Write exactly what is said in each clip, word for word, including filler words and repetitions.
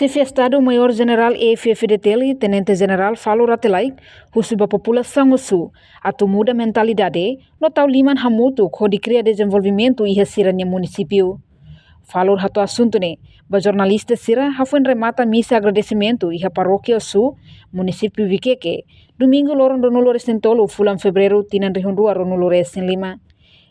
Xefe Estadu Maiór Jenerál F-FDTL, Tenente Jenerál Falur Rate Laek, husu ba populasaun Osu atu muda mentalidade no tau liman hamutuk hodi kria dezenvolvimentu iha sira-nia munisípiu. Falur hato'o asuntu ne'e ba jornalista sira hafoin remata misa agradesimentu iha Parókia Osu, Munisípiu Vikeke, Domingu loron ruanulu-resin-tolu fulan Fevereiru tinan rihun rua ruanulu-resin-lima.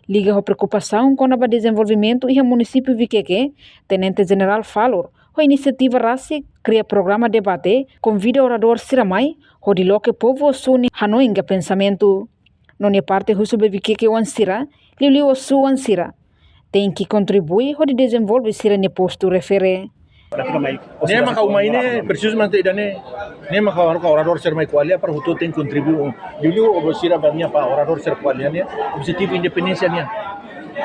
Liga ho preokupasaun kona-ba dezenvolvimentu iha Munisípiu Vikeke, Tenente Jenerál Falur, ho inisiativa rasik kria programa debate, konvida oradór sira mai hodi loke povu Osu nia hanoin ka pensamentu. No nia parte husu ba Vikeke oan sira, liuliu Osu oan sira, tenke kontribui hodi dezenvolve sira-nia postu refere. Ne'e maka uma ne'e presiza manter ida-ne'e. Ne'e maka haruka oradór sira mai ko'alia para hotu tenke kontribui. Liuliu obo sira ba nia, ba oradór sira ko'alia ne'e, objetivu independénsia nian.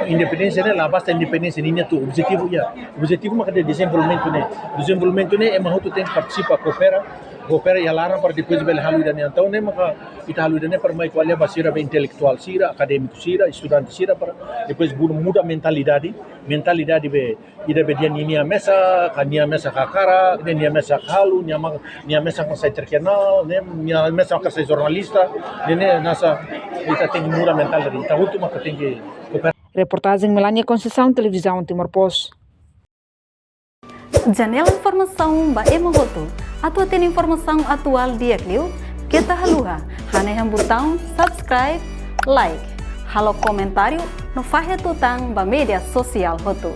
Independénsia ne'e la basta independénsia nian atu objetivu iha. Objetivu maka de dezenvolvimentu ne'e. Dezenvolvimentu ne'e ema hotu tenke partisipa, koopera, koopera iha laran para depois bele halo ida-ne'e. Entaun ne'e maka ita halo ida-ne'e para mai ko'alia ba sira, ba intelektuál sira, akadémiku sira, estudante sira, para depois muda, muda mentalidade, mentalidade be ida be dehan nia mesak, ka nia mesak hakarak, nia, nia mesak halu, nia ma-, nia mesak mak sai terkenal, ne'e, nia mesak mak sai jornalista, ne'e, ne'e hanesan ita tenke muda mentalidade, ita hotu maka tenke koopera. Reportajen Melania Conceição, Televizaun Timor Post. Janela informasaun ba ema hotu. Atu hatene informasaun atuál di'ak liu, keta haluha hanehan butaun subscribe, like, halo komentáriu no fahe tutan ba média sosiál hotu.